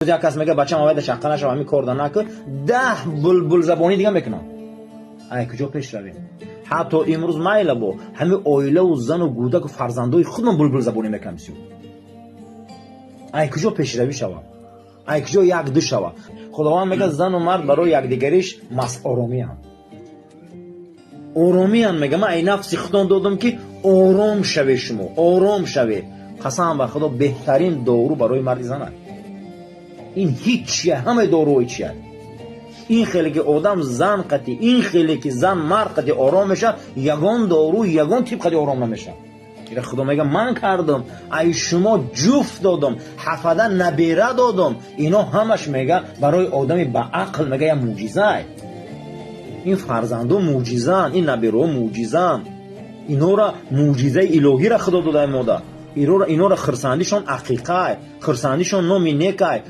Як кас мега: «Бачам, авайда шаққа нашав, ҳамин корда накун», 10 булбулзабонӣ дига мекунам. Ай куҷо пеш равем? Ҳатто имрӯз майла, бо ҳамин оилаву зану гӯдаку фарзандои худмон булбулзабонӣ мекунам бисёр. Ай куҷо пешравӣ шавад? Ай куҷо як ду шавад? Худованд мегӯяд: зану мард барои якдигариш масоромианд, оромиянд. Мега: «Ман ай нафси худон додам, ки ором шаве, шумо ором шаве». Қасам ба Худо, беҳтарин дору барои марди зан аст ин. Ҳеҷ чия, ҳамаи доруҳои чия. Ин хеле ки одам зан қати, ин хеле ки зан мард қати ором мешавад, ягон дору, ягон тиб қати ором намешавад. Ира Худо мега: «Ман кардам, ай шумо ҷуфт додам, ҳафада набера додам». Ино ҳамаш, мега, барои одами ба ақл, мега, як мӯъҷизай. Ин фарзандо мӯъҷизаанд, ин набераҳо мӯъҷизаанд. Инора мӯъҷизаи илоҳиро Худо додаи мода. Инора хирсандишон ақиқай, хирсандишон номи некай.